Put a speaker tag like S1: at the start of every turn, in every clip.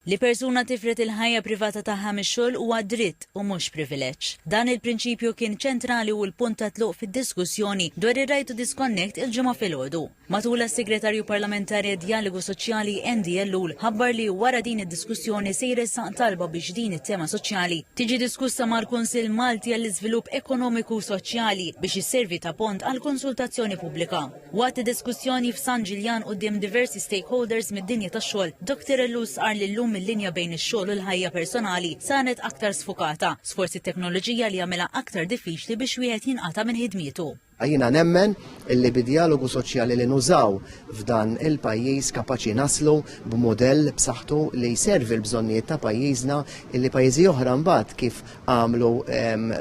S1: Li persuna tifred il-ħajja privata tagħha mix-xogħol huwa dritt u mhux privileġġ. Dan il-prinċipju kien ċentrali u l-punt ta' tluq fid-diskussjoni dwar ir-right to disconnect il-Ġimgħa filgħodu. Matulha s-Segretarju Parlamentari għad-Djalogu Soċjali Andy Ellul ħabbar li wara din id-diskussjoni se jressaq talba biex din it-tema soċjali tiġi diskussa mal-Kunsill Malti għall-Iżvilupp Ekonomiku u Soċjali biex isservi ta' pont għall-konsultazzjoni pubblika. Waqt id-diskussjoni f'San Ġiljan quddiem diversi stakeholders mid-dinja tax-xogħol, Dr Ellul stqarr li llum il-linja bejn ix-xogħol u l-ħajja personali saret aktar sfukata, sforz it-teknoloġija li jagħmilha aktar diffiċli biex wieħed jinqata' minn ħidmietu.
S2: Jiena nemmen illi bi djalogu soċjali li nużaw f'dan il-pajjiż kapaċi naslu b'mudell b'saħħtu li jservi l-bżonnijiet ta' pajjiżna illi pajjiżi oħra mbagħad kif għamlu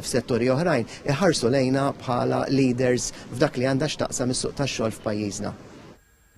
S2: f'setturi oħrajn iħarsu lejna bħala leaders f'dak li għandha x'taqsam is-suq tax-xogħol f'pajjiżna.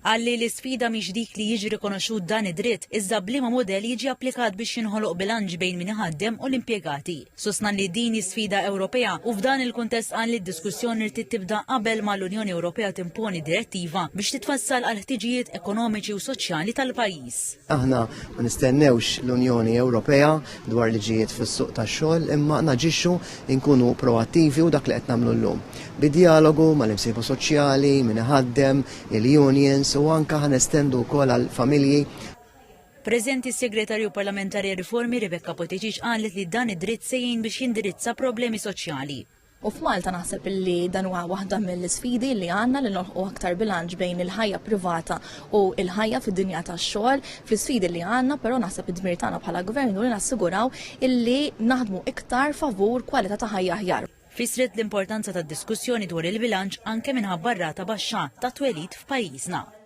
S1: Qal li l-isfida mhix dik li jiġi rikonoxxut dan id-dritt, iżda b'liema mudell jiġi applikat biex jinħoloq bilanċ bejn min iħaddem u l-impjegati. Sostna li din hi sfida Ewropea u f'dan il-kuntest qal li d-diskussjoni rtid tibda qabel ma l-Unjoni Ewropea timponi direttiva biex titfassal għall-ħtiġijiet ekonomiċi u soċjali tal-pajjiż.
S2: Aħna ma nistennewx l-Unjoni Ewropea dwar liġijiet fis-suq tax-xogħol imma naġixxu, inkunu proattivi u dak li qed nagħmlu llum. Bi djalogu mal-imsieħba soċjali, min iħaddem, il-unions u anke ħa nestendu wkoll għall-familji.
S1: Preżenti s-Segretarju Parlamentari għar-Riformi Rebecca Buttigieg qalet li dan id-dritt se jgħin biex jindirizza problemi soċjali.
S3: U f'Malta naħseb illi dan huwa waħda mill-isfidi li għandna li nolħqu aktar bilanċ bejn il-ħajja privata u l-ħajja fid-dinja tax-xogħol. Fl-isfidi li għandna, però naħseb id-dmir tagħna bħala gvern hu li nassiguraw illi naħdmu iktar favur kwalità ta' ħajja aħjar.
S1: Fissret l-importanza tad-diskussjoni dwar il-bilanċ anke minħabba r-rata baxxa ta' twelid f'pajjiżna.